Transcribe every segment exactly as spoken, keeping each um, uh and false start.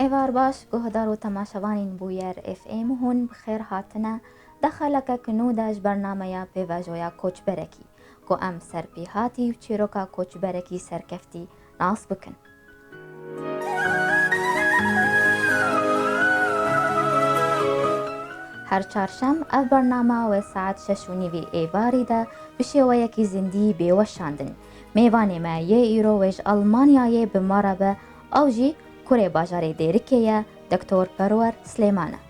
Êvar baş, guhdar û temaşevanên Bûyer F M, hûn bi xêr hatine. Di xelekek nû de ji bernameya pêvajoya koçberekî, ku em ser pêhatî û çîroka koçberekî serkeftî nas bikin. Her çarşem ev bername wê saet şeş û nîvî êvarî de bi şêweyekî zindî bê weşandin. Mêvanê me yê îro wê ji Almanyayê bi me re be, ew jî kurê bajarê Dêrikê ye, Doktor Perwer Silêman e.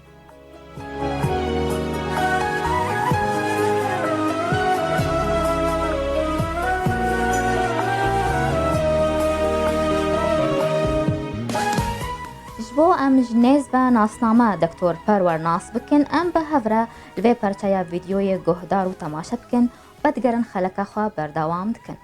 Ji bo em ji nêz ve nasname Doktor Perwer nas bikin, em bi hev re li vê parçeya vîdyoyê guhdar û temaşe bikin, vedigerin xeleka xwe berdewam dikin.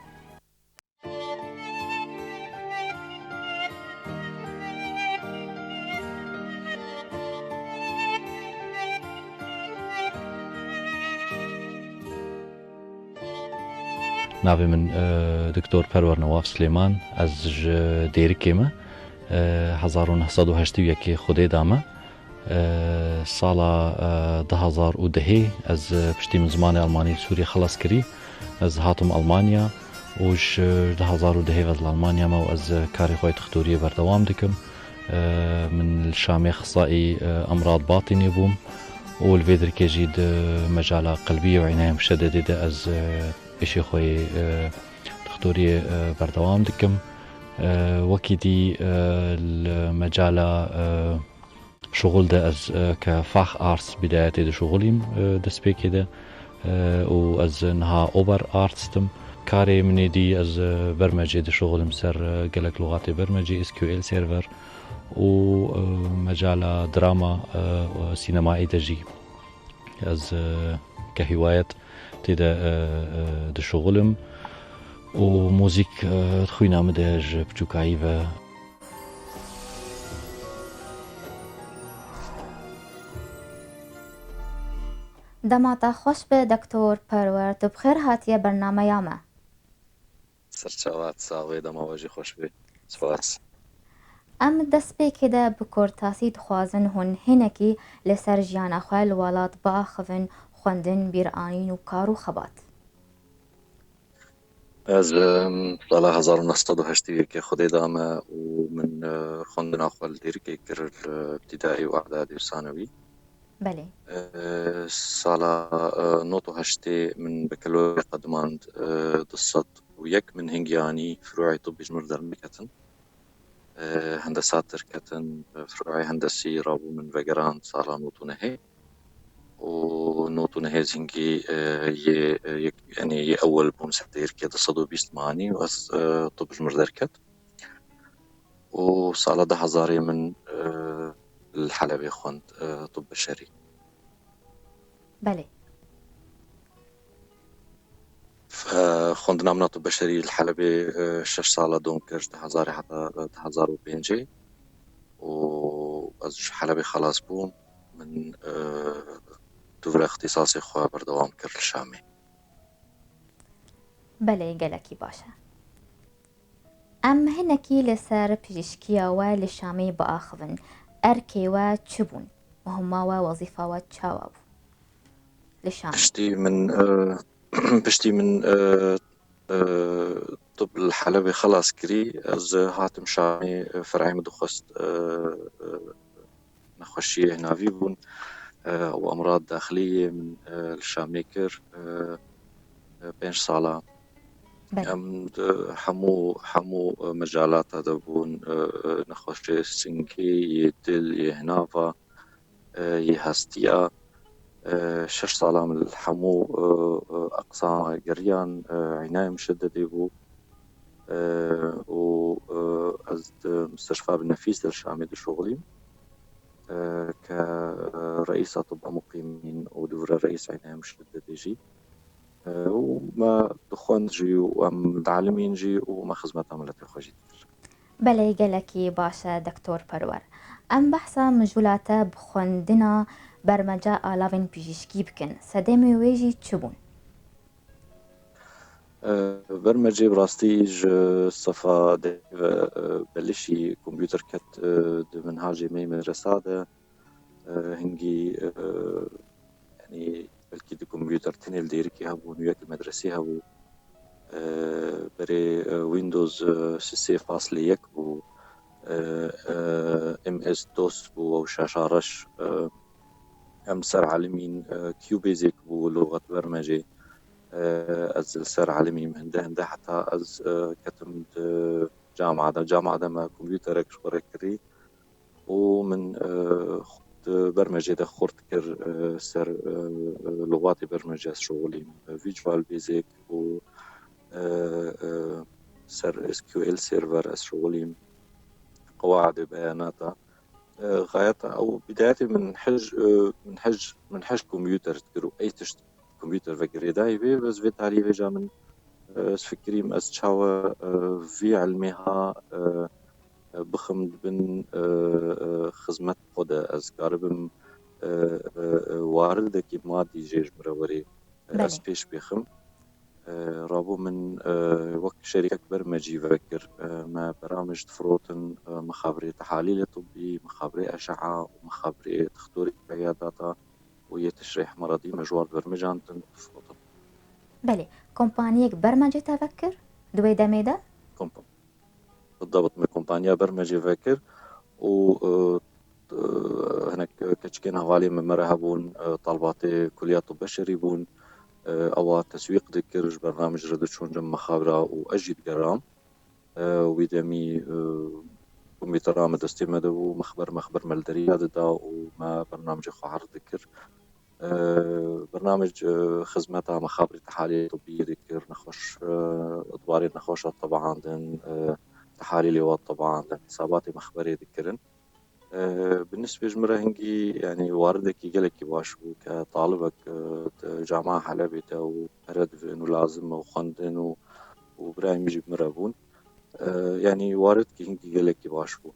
Navê min, e, Doktor Perwer Newaf Silêman, ez ji Dêrikê me. E, hezar û neh sed û heştê û yekê Xwedê da me. E, sala, e, du hazar û dehê ez, e, piştî min zimanê Almanî li Sûriyê xilas kirî, ez hatim Almanya û ji du hazar û dehê ve li Almanya me û ez, e, karê xwe yê dixtoriyê berdewam dikim. E, min li Şamê xisayî, e, emrad batînê bûm û li vê derkê jî di mecala qelbiyê û înaya muşededê de ez, e, pêşê xwe yê, e, dixtoriyê, e, berdewam dikim. E, wekî dî, e, li mecala, e, şuxul de ez, e, ke Facharzt bidayetê dişuxulîm, e, destpêkê de, e, û ez niha Oberarztim. Karê min ê dî ez, e, bermecê dişuxulim ser, e, gelek lûxatê bermecê, S Q L server û, e, mecala drama, e, û sînemayê de jî ez, e, ke hîwayet tê de, e, e, dişuxulim û muzîk, e, di xwîna min de ji piçûkayî ve. Dema te xweş be, Doktor Perwer, tu bi xêr hatiye bernameya me. Serçavat, sax bê, dema we jî xweş bê. Spas. Em destpêkê de bi kurtasî dixwazin hûn hinekî li ser jiyana xwe li welat biaxivin, xwendin, bîranîn û kar û xebat. Ez, em, sala hezar û neh sed û heştê û yekê Xwedê da me û min, e, xwendina xwe li Dêrikê kir, li îbtidayî û îdadî û sanewî. Belê. E, sala, e, nod û heştê min bekalorya qedimand, e, du sed û yek min hingî anî firûyê tibbî ji mir derneketin. E, hendesa derketin, e, firûyê hendesî rabû min vegerand sala nod û nehê. û nod û nehê zîngî, e, yê, e, yek, yanî yê ewil bûn ser Dêrikê du sed û bîst manî û ez, e, tib ji mir derket. Û sala du hezarê min, e, li Helebê xwend, e, tib beşerî. Belê. Fe-, xwendina min a tib beşerî li Helebê, e, şeş sala dom kir, ji du hezarê heta, e, du hezar û pêncê û ez ji Helebê xelas bûm. Min, e, dûvira îxtîsasê xwe berdewam kir li Şamê. Belê, gelekî baş e. Em hinekî li ser pijîşkiya we li Şamê biaxivin. Erkê we çi bûn? Muhima we, wezîfa we çawa bû li Şamê? Piştî min, e, piştî min, e, e, tib li Helebê xelas kirî, ez hatim Şamê, e, ferê min dixwest, e, e, nexweşiyê hinavî bûn, e, û emrad daxilî yê min, e, li Şamê kir, e, e, pênc sala. Belê. Em di hemû, hemû, e, mecalatê de bûn, e, e, nexweşiyê singê, yê dil, yê hinava, e, yê hestiya. E, şeş sala min li hemû, e, e, eqsama geriyan, e, înayê muşededê bû. E, û, e, ez di Musteshfa Bin Nefîs de li Şamê dişuxulîm, e, ke, e, reîsa tibba muqîmîn û dûvira reîs înayê muşededê jî. E, û me dixwend jî û em dialimîn jî û me xizmeta miletê xwe jî dikir. Belê, gelekî baş e, Doktor Perwer. Em behsa mijûla te bi xwendina bermeca alavên pijîşkî bikin. Sedemê wê jî çi bûn? E, Bermecê bi rastî ji sefa dê ve, e, belişî kompûter ket, e, di minhacê me yê medresa de. E, hingî, e, yanî belkî di kompûter tenê li Dêrikê hebûn û yek li medresê hebû. E, berê, e, Windows, e, sê faslê yek bû. E, e, M S DOS bû ew şaşa reş. E, em ser elimîn, e, Q Basic bû, lûxet Bermecê. E, ez li ser elimîm hinde hinde heta ez, e, ketim di camia de. Camia de me kompûterek ji xwe re kirî û min, e, di Bermecê de xurt kir, e, ser, e, e, lûxatê Bermecê ez şixulîm. E, Visual Basic û, e, e, ser S Q L Server ez şixulîm. Qewaidê beyanata. E, xayeta ew bidayetê min hej, e, min hej, min hej kompûter dikir û ey tişt kompûter ve girêdayî vê, bes vê tarî vêca min, e, ez fikirîm ez çawa, e, vî ilmê ha, e, e, bixim di bin, e, e, xizmet xwe de ez karibim, e, e, e, waridekî madî jê ji min re werê, e, ez Belê. pêş bêxim. E, rabû min, e, wek şerîkek Bermecî vekir, e, me beramij difirotin, e, mixabirê tehalîlê tibbî, mixabirê eşe'a û mixabirê dixtorê eyadata û yê tişrê hemaradî me ji wan bermijan din difirotin. Belê, kompaniyek Bermecê te vekir di wê demê de? Kompa-, Bidabit me kompaniya Bermecê vekir û, e, e, hinek keçikên hevalê me, me re hebûn, e, talbatê Kuliya Tib Beşerî bûn. E, ewa teswîq dikir, ji bernamij re diçûn cem mexabira û ez jî digeram. E, wî demî, e, kompûtera me destê me de bû, mexber, mexber me li derî ya dida û me bernamijê xwe erd dikir. E, bernamij, e, xizmeta mexabrê tehalê tibbî dikir, nexweş, e, di warê nexweşa tebandin, e, tehalîlê wa tebandin, hisabatê mexberê dikirin. E, bi nisbê ji min re hingî, yanî waridekî gelekî baş bû ke talibek, e, di Camia Helebê de û pere divin û lazim û xwendin û, û birayê min jî bi min re bûn. E, yanî waridkî hingî gelekî baş bû.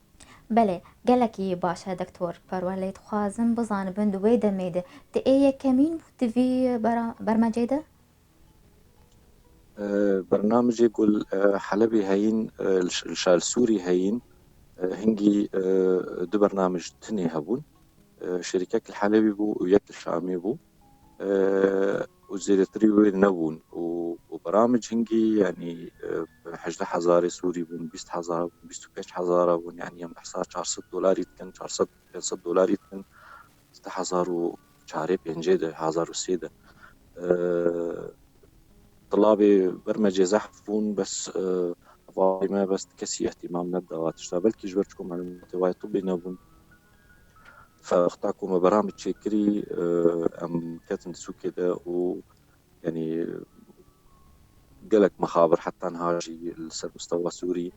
Belê, gelekî baş e, Doktor Perwer, lê dixwazim bizanibin di wê demê de tu ê yekemîn bû di vî bera-, bermecê de? E, bernamijê ku li, e, Helebê heyîn, e, li ş-, li şar Sûrî heyîn, e, hingî, e, du bernamij tinê hebûn. E, şerîkek li Helebê bû û yek li Şamê bû. E, û zêdetirî wê nebûn. Û, û beramij hingî, yanî, e, hejdeh hezarê Sûrî bûn, bîst hezar bûn, bîst û pênc hezar bûn. Yanî em behsa çar sed dolarî dikin, çar sed, pênc sed dolarî dikin. Di hezar û çarê pêncê de, hezar û sê de, e, tilabê bermecê zehf bûn, bes, e, hevalê me bes kesî îhtîmam neda tişta. Belkî ji ber çiku melûmatê wayê tibbê nebûn. Fe wexta ku me beramij çêkirî, e, em ketin di sûkê de û, yanî, gelek mexabir heta niha jî li ser mistewa Sûrî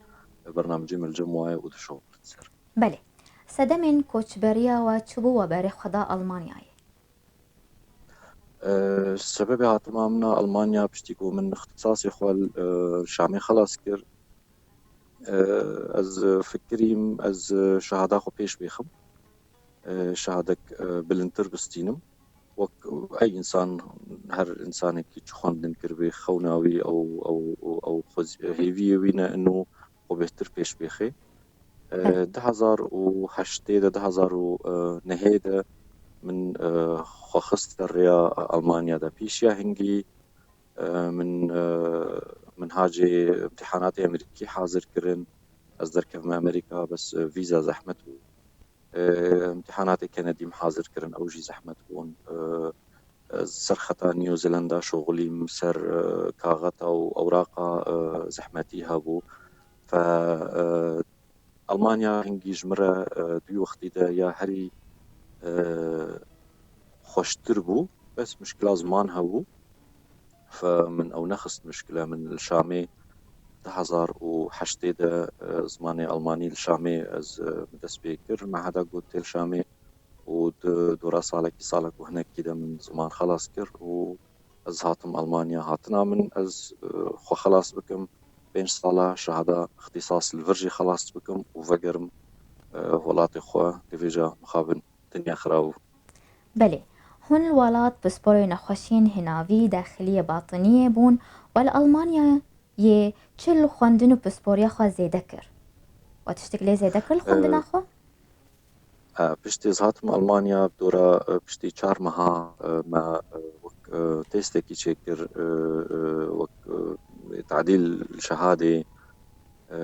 bernamijê me li cem wayê û dişoxilin ser. Belê. Sedemên koçberiya we çi bû we berê xwe da Almanyayê? E, sebebê hatima min a Almanya, piştî ku min ixtisasê xwe, e, Şamê xelas kir, e, ez fikirîm ez şehada xwe pêş bêxim, e, şehadek, e, bilindtir bistînim. Wek ey însan, her însanekî çi xwendin kiribê, xewna wî ew, ew, ew, ew xwez-, hêviyê wî ne ino xwe bêhtir pêş bêxê. E, Belê. du hezar û heştê de, du hezar û nehê de min, e, xwe xist ser rêya Almanya de. Pêşiya hingî, e, min, e, min hacê imtîhanatê Amerîkî hazir kirin. Ez derkevime Amerîka, bes, e, vîza zehmet bû. E, imtîhanatê Kenedî min hazir kirin, ew jî zehmet bûn. E, ez ser xeta New Zealand şoxilîm, ser, e, kaxeta û ewraqa, e, zehmetî hebû. Fe, e, Almanya hingî ji min re, e, di wî wextî de ya herî, e, xweştir bû, bes mişkila ziman hebû. Fe min ew nexist mişkile. Min li Şamê du hezar û heştê de, e, zimanê Almanî li Şamê ez, e, min dest pê kir. Meheda Goethe li Şamê û di dora salekî, salek û hinekî de min ziman xelas kir û ez hatim Almanya. Hatina min ez, e, xwe xelas bikim, pênc sala şehada îxtîsas li vir jî xelas bikim û vegerim, e, welatê xwe, divêja mixabin dinya xirab bû. Belê, hûn li welat pisporê nexweşiyên hinavî, dexiliyê batiniyê bûn û Li Almanyayê çi li xwendin û pisporiya xwe zêde kir? We tiştek lê zêde kir li xwendina xwe? E, piştî ez hatim Almanya, bi dora, e, piştî çar meha, e, me, e, wek, e, têstekî çêkir, e, e, wek, e, tadîl şehadê, e,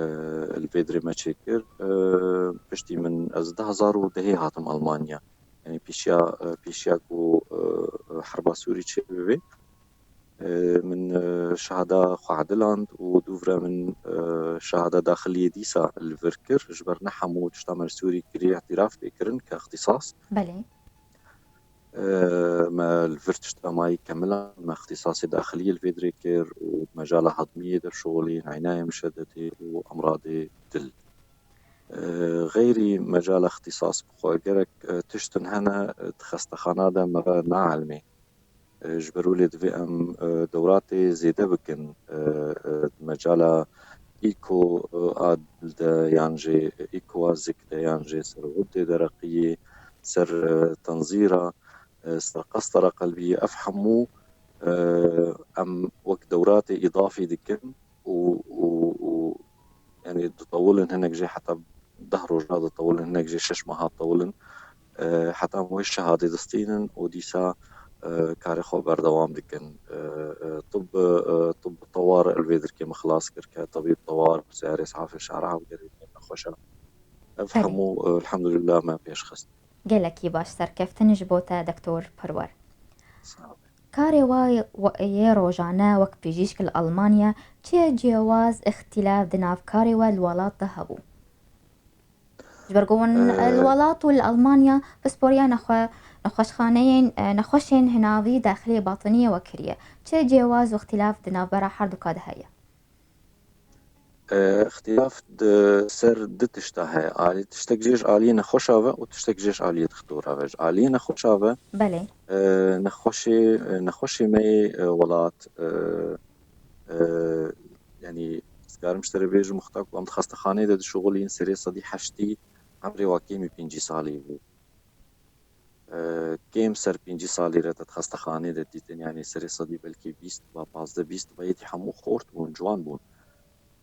li vê dirê me çêkir. E, piştî min, ez du hezar û dehê hatim Almanya. Yanî pêşiya, e, pêşiya ku, e, herba Sûrî çêbibe. E, min, e, şehada xwe ediland û dûvre min, e, şehada daxiliyê dîsa li vir kir. Ji ber ne hemû tişta me li Sûrî kirî îtiraf pê kirin ke îxtîsas. Belê. E, me li vir tişta mayî kemilan, me îxtîsasê daxiliyê li vê dirê kir û mecala hedmiyê de şixulîn, înaye muşededê û emradê dil. E, xeyrî mecala îxtîsas bi xwe gerek, e, tiştin hene, e, di xestexana de me re naelimê. E, ji ber wê lê divê em, e, dewratê zêde bikin, e, e, di mecala îko, e, a dil de yan jî îkoa zik de yan jî ser xudê dereqiyê, ser, e, tenzîra, e, ser qestera qelbiyê, ev hemû, e, em wek dewratê îdafî dikin û, û, û, yanî ditewilin hinek jê heta deh roja ditewilin, hinek jê şeş meha ditewilin. E, heta em wê şehadê distînin û dîsa, e, karê xwe berdewam dikin. E, e, tib, e, tib tewar li vê dirkê min xilas kir ke tebîb tewar bi ziyarê sehafê şara hewgerê nexweşa. Ev Belê. Hemû, e, elhamdulillah me pêş xist. Gelekî baş serkeftin ji bo te Doktor Perwer. Sağ ol. Karê we yê rojane wek pijîşk li Almanya çi ciyawaz, îxtîlaf di nav karê we li welat de hebû? Ji ber ku hûn Ee, li welat û li Almanya pisporiya nexwe-, nexweşxaneyên, e, nexweşên hinavî daxilê batiniyê we kiriye. Çi ciyawaz û îxtîlaf di navbera herduka de heye? Îxtîlaf di ser du tişta heye. Alî, tiştek jê ji aliyê nexweşa ve û tiştek jê ji aliyê dixtora ve. Ji aliyê nexweşa ve, Belê. e, nexweşê, e, nexweşê me yê, e, welat, e, e, yanî, ez karim ji te re bêjim, wexta ku em di xestexaneyê de dişuxulîn, serê sedî heştî emrê wa kêmî pêncî salî bû. E, kêm ser pêncî salî re te di xestexaneyê de dîtin, yanî serê sedî belkî bîst va, pazdeh bîst va, yêdî hemû xort bûn, ciwan bûn.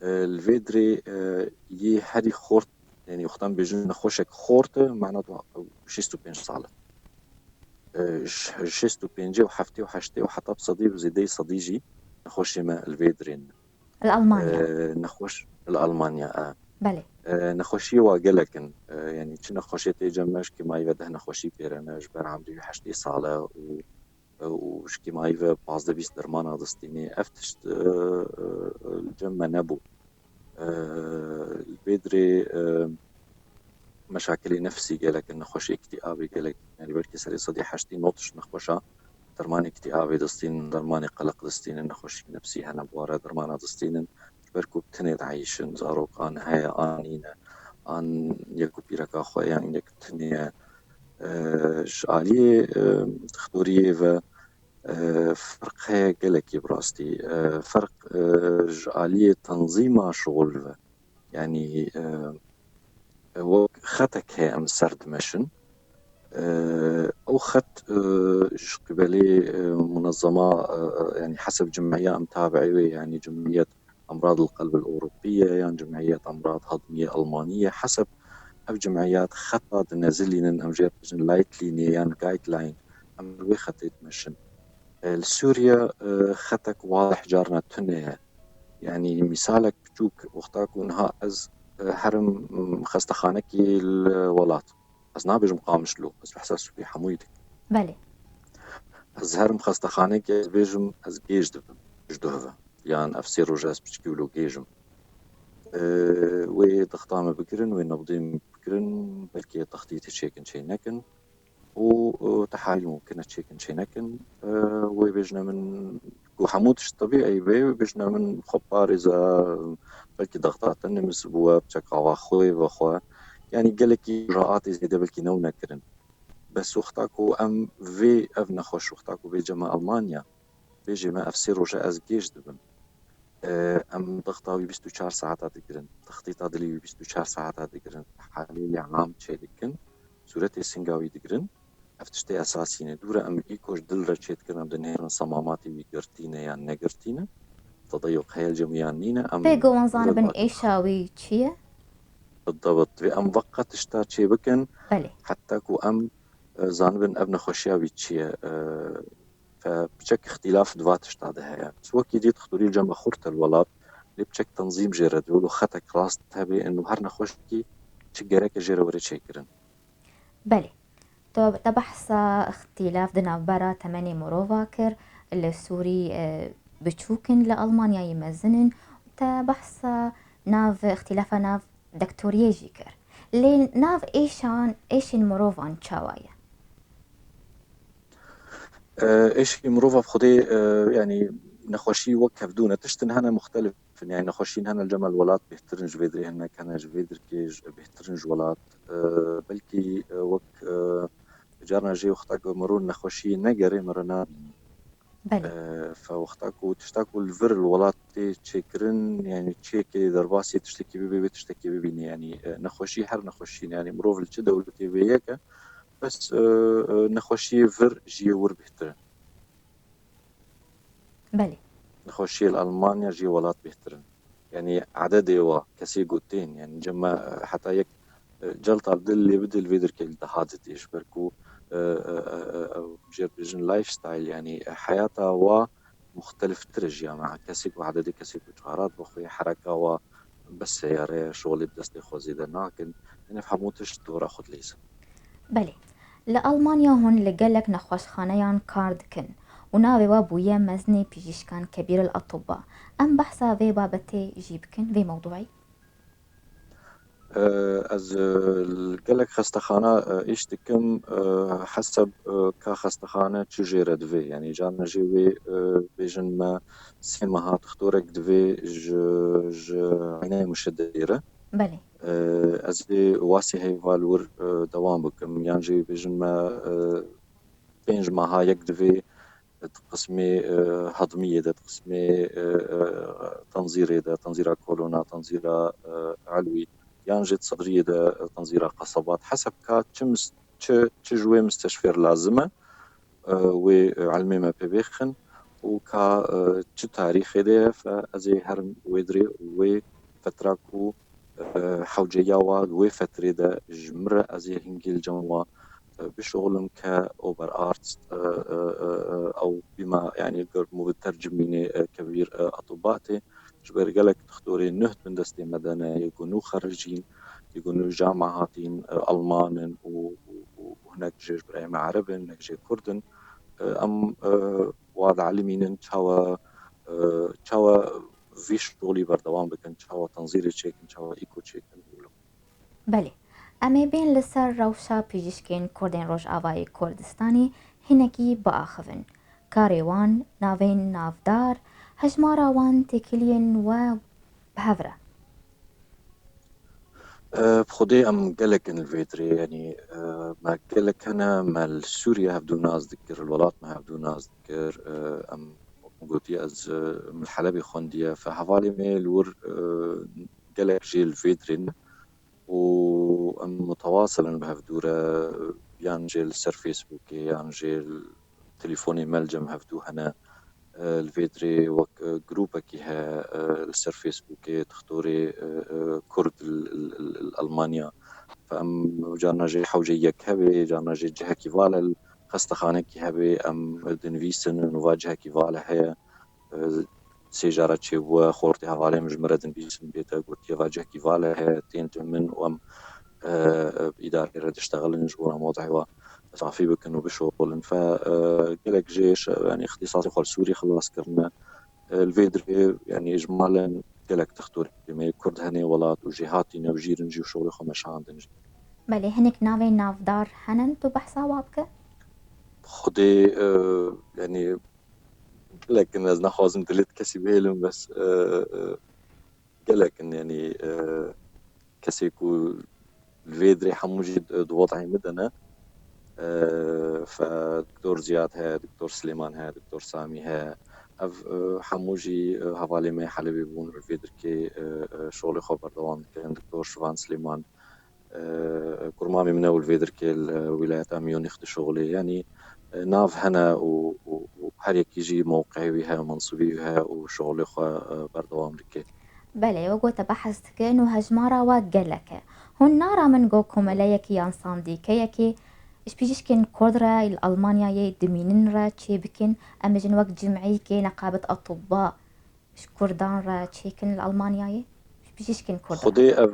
E, li vê dirê, e, yê herî xort, yanî wexta em bêjin nexweşek xort e, mena tu şêst û pênc sal e. E, ş-, şêst û pêncê û heftê û heştê û heta bi sedî û zêdeyî sedî jî nexweşê me li vê dirê ne. Li Almanya. E, nexweş, li Almanya, e. Belê. E, nexweşiyê wa gelek in. E, yanî çi nexweşê tê cem me, ji kêmayî ve deh nexweşî pêre ne, ji ber emrî wî heştê sal e û, û ji kêmayî ve pazdeh bîst dermana distînê. Ev tişt, e, e, li cem me nebû. E, li vê dirê, e, meşakilê nefsî gelek in, nexweşê îktîabê gelek in. Yanî belkî serê sedî heştî nod tişt nexweşa dermanê îktîabê distînin, dermanê qeleq distînin, nexweşî nefsî hene bi wa re dermana distînin. Ji ber ku bi tinê dieyşin, zarok an heye, an nîne, an yek û pîreka xwe ye, an yek tinê ye. E, ji aliyê, e, dixtoriyê ve, e, ferq heye gelekî bi rastî. E, ferq, e, ji aliyê tenzîma şixul ve. Yanî, e, e, wek xetek heye em ser dimeşin. E, ew xet, e, ji qibelê, e, munezema, e, e, yanî heseb cimhiya em tabi'ê wê, yanî Cimhiyet Emrad el Qelb el Ewropiye yan Cimhiyet Emrad Hedmiye Elmaniye, heseb ev cimhiyat xeta dinezilînin, em jê re dibêjin Leitlinie yan Guideline, em li wê xetê dimeşin. E, li Sûriye, e, xetek wadih carna tune ye. Yanî mîsalek biçûk, wexta ku niha ez, e, herim, m, xestexanekî li welat. Ez nabêjim Qamişlo, ez behsa Sûriyê hemûyî dikim. Belê. Ez herim xestexanekê, ez bêjim ez gêj dibim, ji duh ve. Yan ev sê roj e ez piçkî wilo gêj im. E, wê dixta me bigirin, wê nebdê min bigirin, belkî textîtê çêkin çê nekin. û, û tehalîl mumkin e çêkin çê nekin. E, wê bêjine min ku hemû tişt tebî ey bê, wê bêjine min xwe parêze, belkî dexta te nimis bûye, bi çeka wa xwe ve xwe. Yanî gelekî icraatê zêde belkî newne kirin. Bes wexta ku em vê ev nexweş wexta ku vê cem me Almanya, bêjê me ev sê roj e ez gêj dibim. E, em dexta wî bîst û çar saeta digirin, textîta dilê wî bîst û çar saeta digirin, tehalîlê am çêdikin, sûretê singa wî digirin. Ev tiştê esasî ne. Dûre em îko ji dil re çêdikin, em dinêrin semamatê wî girtî ne yan negirtî ne. tedeyuq heye li cem wiyan nîne. Em Pê ku wan zanibin êşa wî çi ye? Bidewit. Divê em veqa tişta çê bikin, Belê. Heta ku em, e, zanibin ev nexweşiya wî çi ye. E, fe piçek îxtîlaf di va tişta de heye. Wekî dî dixturî cem xurt el welat, lê piçek tenzîm jê re dibe û xetek rast hebe, û her nexweşkî çi gereke jê re were çêkirin. Belê. Tu te behsa îxtîlaf di navbera temenê mirova kir, li Sûrî, e, biçûk in, li Almanyayê mezin in. Te behsa nav îxtîlafa nav doktoriyê jî kir. Lê nav êşan, êşên mirovan çawa ye? E, êşî mirova bi xwedê, e, yanî nexweşî wek hevdû ne. Tiştin hene muxtelif in. Yanî nexweşîn hene li cem el welat bêhtir in, ji vê dirê hinek hene ji vê dirkê ji, bêhtir in ji welat. E, belkî, e, wek, e, carna jê wexta ku mirov nexweşiyê negerê, mire nabînî. Belê. E, fe wexta ku tişta ku li vir li welat tê çêkirin, yanî çiyekê derbasî tiştekî bibê, wê tiştekî bibînî. Yanî, e, nexweşî her nexweşî ne. Yanî mirov li çi dewletê vê yek e, bes, e, e, nexweşiyê vir ji yê wir bêhtir in. Belê. Nexweşiyê li Almanya ji yê welat bêhtir in. Yanî ededê wa kesê ku tên, yanî cem me, e, heta yek, e, celta li dil lê bidil vê dirkê li daha didê, ji ber ku, e, e, e, e, ew jê dibêjin lifestyle, yanî, e, heyata wa muxteliftir e ji ya me. Kesê ku ededê kesê ku çara dibe xwe, hereka wa bes seyare, şolê bi destê xwe zêde nakin. Yanî ev hemû tişt dora xwe dileyzin. Belê. Li Almanya hûn li gelek nexweşxaneyan kar dikin û navê we bûye mezinê pijîşkan, kebîr el atibba. Em behsa vê babetê jî bikin, vê mewdûyê? E, ez, e, li gelek xestexana, e, îş dikim, e, heseb, e, ka xestexane çi jê re divê. Yanî carna jê wê, e, bêjin me sê meha dixtorek divê ji, ji eynayê muşededê re. Belê. E, ez ê wasê heyva li wir, e, dewam bikim. Yan jî bêjin me, e, pênc meha yek divê di qismê, e, hedmiyê de, di qismê, e, e, tenzîrê de, tenzîra kolona, tenzîra, e, elwî, yan jî di sidriyê de, e, tenzîra qesebat. Heseb ka çi mis-, çi, çi ji wê misteşfêr lazim e, e, wê, e, ilmê me pê bêxin û ka, e, çi tarîxê de ye, fe ez ê herim wê dirê û wê fetra ku, e, hewceya wa li wê fetrê de ji min re ez ê hingî li cem wa, e, bişuxulim ke Oberarzt, e, e, e, e, ew bîma, yanî ger muvî tercimînê, e, kebîr, e, atibba tê. Ji ber gelek dixtorê nuh di bin destê me de ne, yê ku nû xerijîn, yê ku nû jama hatîn, e, Alman in û, û, û, û hinek jê ji birayê me Ereb in, hinek jê Kurd in. E, em, e, wa dielimînin çawa, e, çawa vî şolî berdewam bikin, çawa tenzîrê çêkin, çawa îko çêkin. Belê. Em ê bên li ser rewşa pijîşkên Kurdên Rojavayê Kurdistanê hinekî biaxivin. Karê wan, navên navdar, hejmara wan têkiliyên we bi hev re. E, bi xwedê em gelek in li vê dirê, yanî, e, me gelek hene, me li Sûriye hevdû nas dikir, li welat me hevdû nas dikir. E, em, wek min gotî, ez, e, min li Helebê xwendiye. Fe hevalê me li wir, e, gelek jê li vê dirê ne û em mutawasil in bi hevdû re, yan jê li ser Facebookê, yan jê li telefonê me li cem hevdû hene. E, li vê dirê wek, e, grûpekî heye, e, li ser Facebookê, dixtorê, e, e, Kurd li, li, li, li Almanya. Fe em carna jê hewcê yek hebe, carna jê cihekî vala li xestexanekî hebe, em dinivîsin û va cihekî vala heye. E, sê cara çêbûye, xortê hevalê min ji min re dinivîsin bête, gotiye va cihekî vala heye, tên cem min û em, e, e, îdarê re diştexilin ji bo em wez'ê wa safî bikin û bişuxulin. Fe, e, gelek jê şe-, yanî îxtîsasê xwe li Sûrî xilas kirine. E, li vê dirê, yanî ji malên gelek dixtorê me yê Kurd hene welat û jê hatîne û jîrin jî û şolê xwe meşandin jî. Belê, hinek navên navdar henin tu behsa wa bike? Xwedê, e, yanî gelek in, ez naxwazim dilê kesî bihêlim, bes, e, e, gelek in, yanî, e, kesê ku li vê dirê hemû jî di, di wez'ê min de ne. E, fe Doktor Ziyad heye, Doktor Silêman heye, Doktor Samî heye. Ev, e, hemû jî, e, hevalê me Helebê bûn, li vê dirkê, e, e, şolê xwe berdewam dikin. Doktor Şivan Silêman, e, kurmamê min e û li vê dirkê li wîlayeta Munîx dişuxulê. Yanî, e, nav hene û, û, û her yekî jî mewqeyê wî heye, mensûbî wî heye û şixulê xwe, e, berdewam dike. Belê, we gote behs dikin û hejmara we gelek e. Hûn naramin ku komeleyekî yan sandîkeyekî ji pijîşkên kurd re li Almanyayê dimînin re çê bikin, em bêjin wek cimeyîkê neqabet atibba ji kurdan re çêkin li Almanyayê? Ji pijîşkên kurd re. Xwedê ev,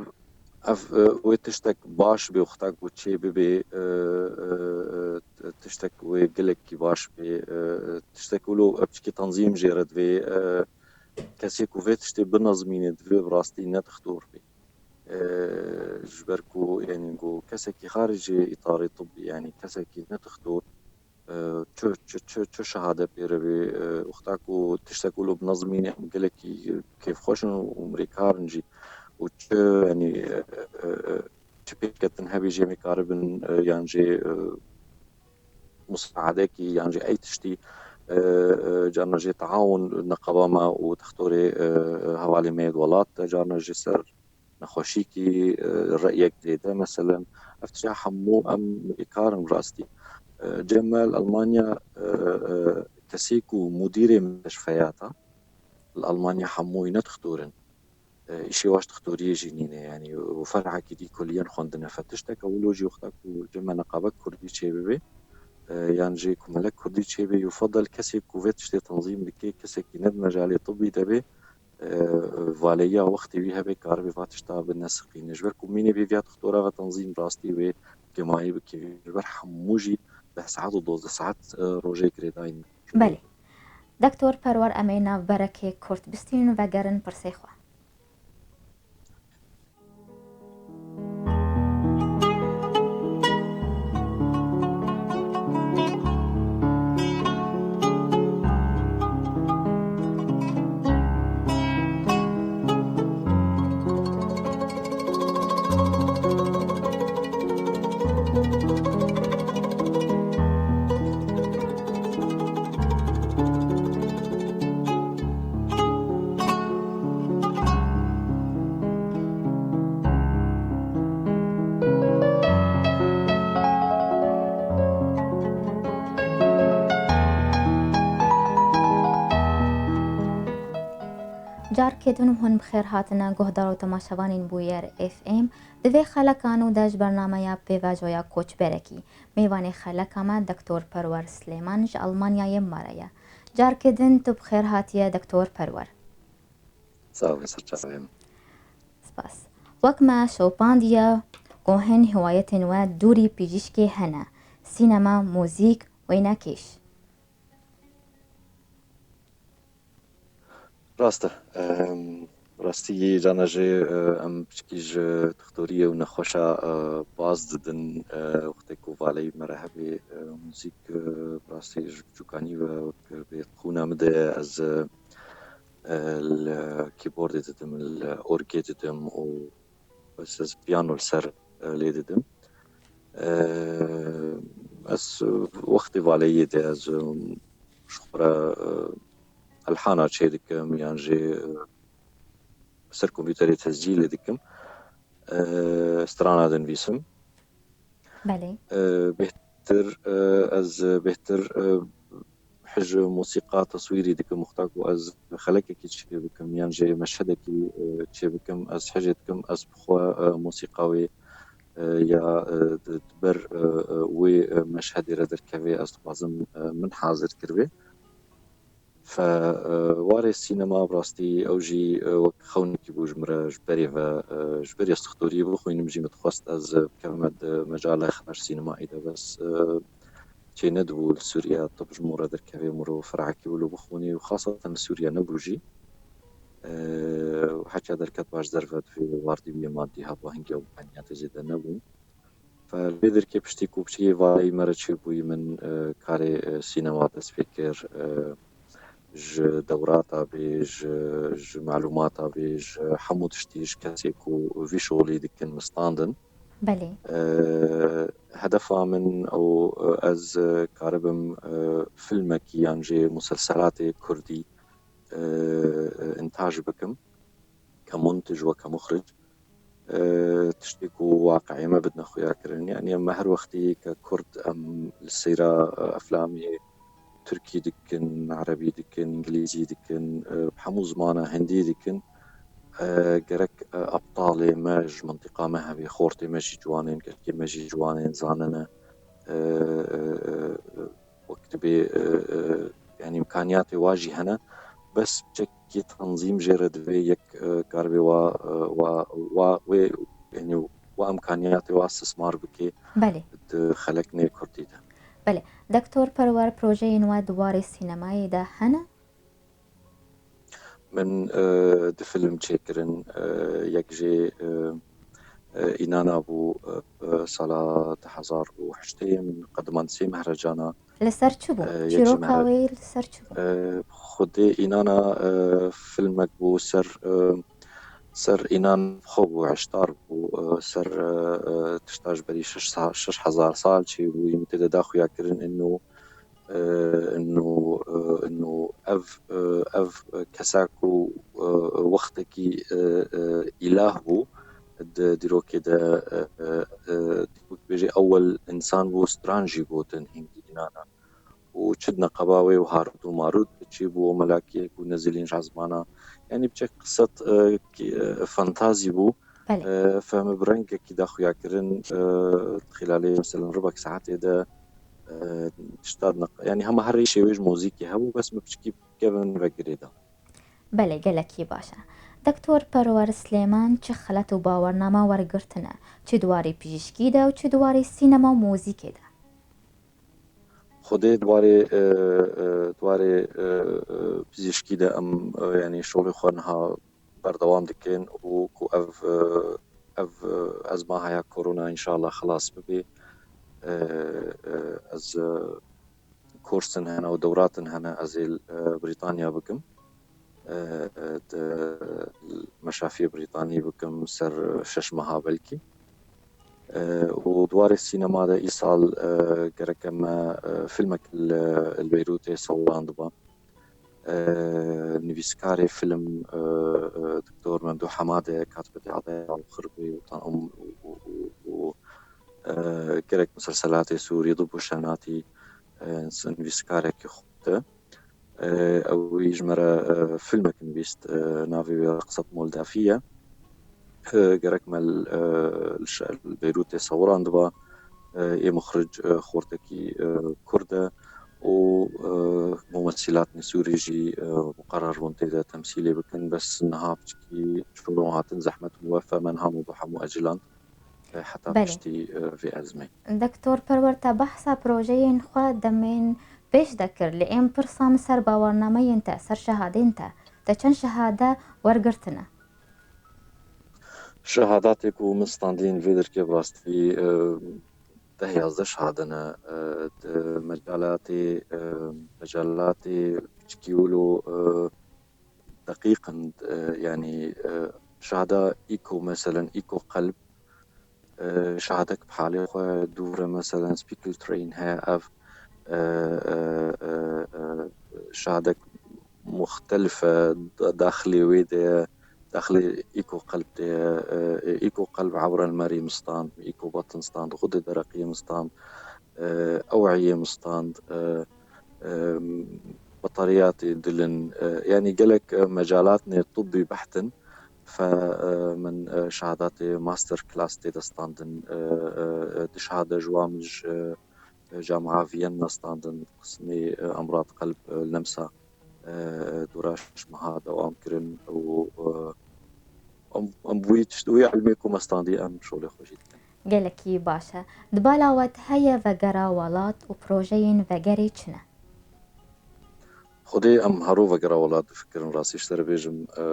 ev, e, wê tiştek baş bê, wexta ku çê bibê, e, e, e, tiştek wê gelekî baş bê, e, tiştek wilo ev çikî tenzîm jê re divê, e, kesê ku vê tiştê binezmîne divê bi rastî ne dixtor bê. E, ji ber ku, yanî, ku kesekî xaricê îtarê tibbî, yanî kesekî ne dixtor, e, çi, çi, çi, çi şehade pê re bê, e, wexta ku tiştek wilo binezmîne em gelekî kêfxweş in û mirêkar in jî û çi, yanî, e, e, e, çi pêşketin hebî jê em ê karibin, e, yan jê, e, musaedekî yan jî ey tiştî, e, e, carna jê taawun neqaba me û dextorê, e, e, hevalê me yê welat de, carna jî ser nexweşîkî, e, reyek zêde, meselen, ev tişta hemû em ê karin rastî. E, cem me li Almanya, e, e, kesê ku mudîrê musteshfeyata li Almanya hemûyî ne dixtor in. E, îşê wan ji dixtoriyê jî nîne, yanî û ferhekî dî kuliyen xwendine. Fe tişteke wilo jî wexta ku cem me neqabek kurdî çêbibe, e, yan jî komelek kurdî çêbe, yufadel kesê ku vê tiştê tenzîm dike, kesekî ne di mejalê tibbî de be, e, valeyiya wextê wî hebe, karibe va tişta binesiqîne. Ji ber ku mînê bê viya dixtora ve tenzîm rastî wê kêmayî bike. Ji ber hemû jî deh saet û dozdeh saet, e, rojê girêdayî ne. Belê. Doktor Perwer, em ê navberekê kurt bistînin, vegerin pirsê xwe. Carkê din hûn bi xêr hatine guhdar û temaşevanên Bûyer F M. Di vê xelekan û de ji bernameya Pêvajoya Koçberekî, mêvanê xeleka me Doktor Perwer Silêman ji Almanyayê me re ye. Carkê din tu bi xêr hatiye Doktor Perwer. Sax be, serçavê min. Spas. Wek me şopandiye ku hin hiwayetên we dûrî pijîşkê hene, sînema, muzîk, wênekêş. Rast e. Em, rastî carna jî, e, em piçkî ji dixtoriyê û nexweşa, e, baz didin, e, wextê ku valeyî me re hebê, e, muzîk, e, rastî ji biçûkanî ve wek bê xûna min de ez, e, e, li kîbordê didim, li orgê didim û bes ez piyano li ser, e, lê didim. E, ez wextê valeyê de ez, e, ji xwe re, e, elhana çê dikim yan jî, e, ser kompûterê tescîlê dikim. E, strana dinivîsim. Belê. E, bêhtir, e, ez bêhtir, e, hij mosîqa teswîrî dikim, wexta ku ez xelekekî çê bikim yan jî meşhedekî, e, çê bikim, ez hejê dikim, ez bi xwe, e, mosîqa wê, e, ya, e, di, di ber, e, e, wê, e, meşhedê re derkevê, ez dixwazim, e, min hazir kiribê. Fe, e, warê sînema bi rastî ew jî, e, wek xewnekî bû ji min re, ji berê ve, e, ji berê ez dixtoriyê bixwînim jî min dixwest ez, e, bikevime di mecala xeber sînemayî de, bes, e, çê nedibû li Sûriye tib ji min re derkeve, mirov ferhekî wilo bixwînî û xaseten li Sûriye nebû jî. E, heke derket baş derve divê wardî wî madî heba hingê ew beniyatê zêde nebûn. Fe lê derkê piştî ku piçekî valeyî me re çêbûyî min, e, karê, e, sînema dest pê kir, e, ji dewrata bê, ji, ji melûmata bê, ji hemû tiştî, ji kesê ku vî şolî dikin min standin. Belê. E, hedefa min ew, e, ez, e, karibim, e, filmekî yan jî muselselatê kurdî, e, e, întaj bikim. Ke muntij we ke muxric, e, tiştê ku waqiê me bidine xuya kirin. Yanî em her wextî ke kurd em li seyra, e, eflamê Tirkî dikin, Erebî dikin, Îngilîzî dikin, e, bi hemû zimana Hindî dikin. E, gerek, e, ebtalê me ji mintîqa me hebe, xortê me jî ciwanên, kekê me jî ciwanên zanine. E, e, e, wek dibê, e, e, yanî îmkaniyatê wa jî hene. Bes çekî tenzîm jê re divê yek, e, karibê wa, e, wa, wa, wê, yanî wa îmkaniyatê wa istismar bike Belê. di xeleknê kurdî de. Belê. Doktor Perwer, projeyên we di warê sînemayê de hene? Min, e, du film çêkirin. E, yek jê, e, e, Înana bû, e, e, sala du hezar û heştê min qediman sê mehrecana. Li ser çi bû? E, yek jî Çîroka mehre- wê li ser çi bû? E, Xwedê Înana, e, filmek bû ser, e, ser înan xwe bû, hişdar bû, e, ser, e, e, tişta ji berî şeş sa-, şeş hezar sal çêbûyî, min tê de da xuya kirin, ino, e, ino, e, ino ev, e, ev kesa ku, e, wextekî, e, e, îlah bû, di dîrokê de, e, e, e, wek bêjî ewel însan bû, stran jî gotin hingî înan e. û çi di neqeba wê û Harût û Marût çi bû, û melakiyek û nezilîn ji ezmana. Yanî biçek qiset, e, ki, e, fantazî bû. Belê. E, fehmi bi rengekî da xuya kirin, e, xîlalê, meselen, ribek saetê de, e, tişta di neq-, yanî hema her rêşê wê ji muzîkê hebû, bes min piçikî kevin vegirê da. Belê, gelekî baş e. Doktor Perwer Silêman çi xelet û bawername wergirtine, çi di warê pizîşkî de û çi di warê sînema û muzîkê de? Xwedê di warê, e, e, di warê, e, e, pizîşkî de em, e, yanî şolê xwe niha berdewam dikin û ku ev, e, ev, e, ezma heya korona înşallah xilas bibê. E, e, ez, e, kursin hene û dewratin hene, ez ê li, e, Brîtanya bikim. E, e, di meşafiyê Brîtanî bikim ser şeş meha belkî. E, û di warê sînema de îsal, e, gereke me, e, filmek li, li Beyrûtê sewrandiba. E, nivîskarê film, e, e, Doktor Memdûh Hemade, katibetê Adaya û Xirbê û tan-, û, û, û, û, e, gerek muselselatê Sûrî, Tıp û Şenatî, e, nivîskareke xurt e. E, ew wî ji me re, e, filmek nivîst, e, navê wê Reqset Moldafî ye. E, gerek me li, e, li şe-, li Beyrûtê sewrandiba, e, ê muxric, e, xortekî, e, kurd e û, e, mumesîlatên Sûrî jî, e, muqerer bûn tê de temsîlê bikin. Bes niha piçikî çûn û hatin zehmet bû, we fehme niha me bi hemû eciland, e, heta Belê. piştî, e, vê ezmê. Doktor Perwer, te behsa projeyên xwe demên pêş de kir, lê êm pirsa min ser bawernameyên te, ser şehadên te. Te çend şehade wergirtine? Şehadatê ku min standîn vê derkê bi rastî, e, deh yazdeh şehade ne, e, di mecalatê, e, mecalatê piçikî wilo, e, deqîq in, e, yanî, e, şehada îko, meselen, îko qelb, e, şehadek bi halê xwe dûr e, meselen, Spiegel Train heye ev, e, e, e, e, şehadek muxtelif e, da-, daxilê wê de ye, daxilê îko qelb de ye, e, îko qelb ebra li merî min stand, îko batin stand, xwedê dereqiyê min stand, e, eweyê min stand, e, e, betariyatê dil in, e, yanî gelek, e, mecalatnê tibbî beht in. Fe, e, min, e, şehadatê master class tê de standin, e, e, e, du şehade ji wan min ji, e, Camia Vienna standin, qismê, e, emrad qelb, e, nemsa, e, dûra şeş meha dewam kirin û, e, em, em bi wî tişt, wî ilmê ku me standî em şolê xwe jî dikin. Gelekî baş e. Di bala we de heye vegera welat û projeyên vegerê çi ne? Xwedê em hero vegera welat difikirin, rastî ji te re bêjim, e,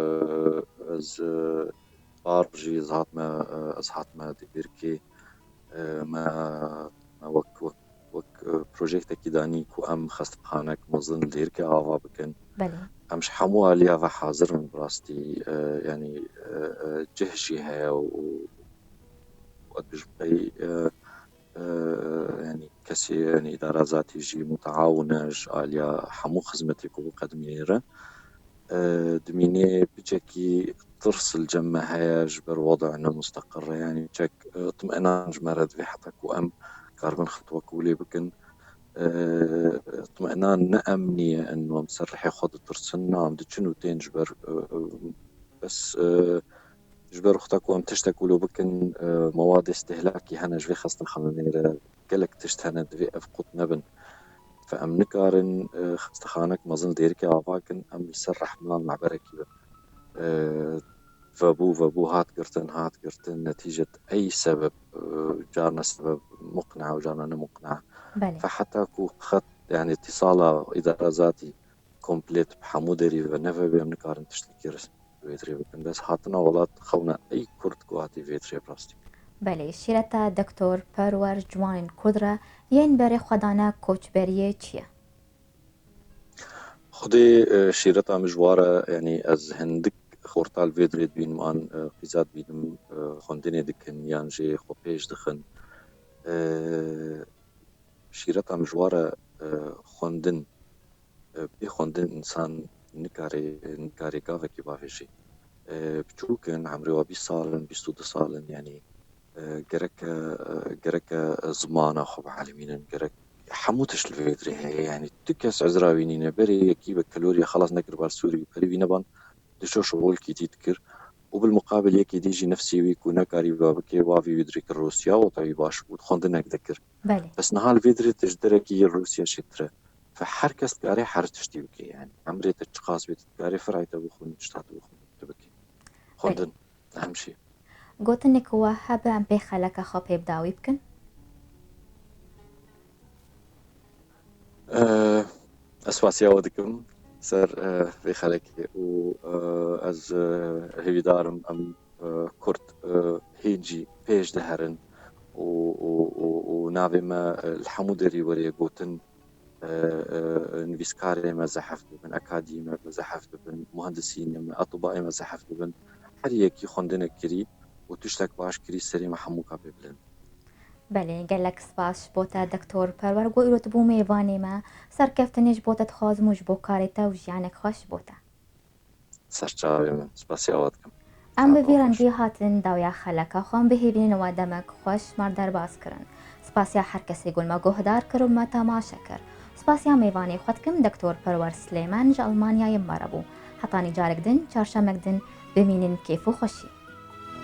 ez, e, par jî ez hatime, e, ez hatime Dêrikê, e, me, me wek, wek, wek, e, projektekî danî ku em xestexanek mezin li Dêrikê ava bikin. Belê. Em ji hemû aliya ve hazir in bi rastî, e, yanî, e, e, cih jî heye û, û ez bêjim qey, e, e, yanî kesê, yanî îdara zatî jî muteawin e ji aliya hemû xizmetê ku biqedimîne re. E, dimînê piçekî tirs li cem me heye ji ber weda ne musteqir e, yanî çek, e, itminan ji me re divê heta ku em karibin xetwek wî lê bikin. e, itminan ne emnî ye, eno em ser rihê xwe ditirsin, na em diçin û tên ji ber, e, e, bes, e, ji ber wexta ku em tiştek wilo bikin, e, mewadê stehlakî hene ji vê xestexaneyê re, gelek tişt hene, divê ev qut nebin. Fe em nikarin, e, xestexanek mezin li Dêrikê ava kin, em li ser rehma meberekî bin. E, vebû, vebû, hat girtin, hat girtin, netîcet ey sebeb, e, carna sebeb muqna û carna ne muqna. Belê. Fe heta ku xet, yani, îtisala îdara zatî komplet bi hemû derî ve neve bê, em nikarin tiştekî resmî vê dirê bikin. Bes hatina welat xewna ey kurd ku hatî vê dirê bi rastî. Belê, şîreta Doktor Perwer ciwanên kurd re yên berê xwe dane koçberiyê çi ye? Xwedê, e, şîreta min ji wa re, yanî ez hindik xorta li vê dirê dibînim, an, e, qîza dibînim, e, xwendinê dikin yan jê xwe pêş dixin. E, şîreta min ji wa re, e, xwendin, e, bê xwendin însan nikare, nikare gavekî bavêjî. E, biçûk in, emrê wa bîst sal in, bîst û du sal in, yanî, e, gereke, e, gereke zimana xwe bielîmînin, gerek hemû tişt li vê dirê heye. Yanî tu kes ezra wî nîne, berê yekî be keloriya xelas nekiriba li Sûrî û kerî wî neban, diço şixulkî dî dikir û bil muqabil yekî dî jî nefsê wî ku nekarîba bike, wavî wî dirê kir Rûsya û tevî baş bû, xwendinek dikir. Belê. Bes niha li vê dirê tu ji derekî yê Rûsya çêtir e. Fe her kes dikare her tiştî bike, yanî emrê te çiqas bê, tu dikarê firayê te bixwînî, tişta tu bixwînî, tu bikî. Belê. Xwendin, hemşî. Gotinek we hebe em pê xeleka xwe pê bi dawî bikin? Eh, ez spasiya we dikim ser, eh, vê xelekê û, eh, ez, eh, hêvîdar im em, eh, kurd, eh, hîn jî pêş diherin û, û, û, û navê me, eh, li hemû derî were gotin, eh, eh, nivîskarê me zehf bibin, akadî me zehf bibin, muhendisînê me, etibayê me zehf bibin. Her yekî xwendinek kirî û tiştek baş kirî, serê me hemûka pê bilind. Belê, gelek spas ji bo te Doktor Perwer, ku îro tu bû mêvanê me. Serkeftinê ji bo te dixwazim û ji bo karê te û jiyanek xweş ji bo te. Ser çavê min. Spasiya we dikim. Em bi vî rengî hatin dawiya xeleka xwe, em bihêvînin we demek xweş me derbas kirin. Spasiya her kesê ku me guhdar kir û me temaşe kir. Spasiya mêvanê xwe dikim, Doktor Perwer Silêman ji Almanyayê me re bû. Hetanî carek din, çarşemek din, bimînin kêf û xweşî.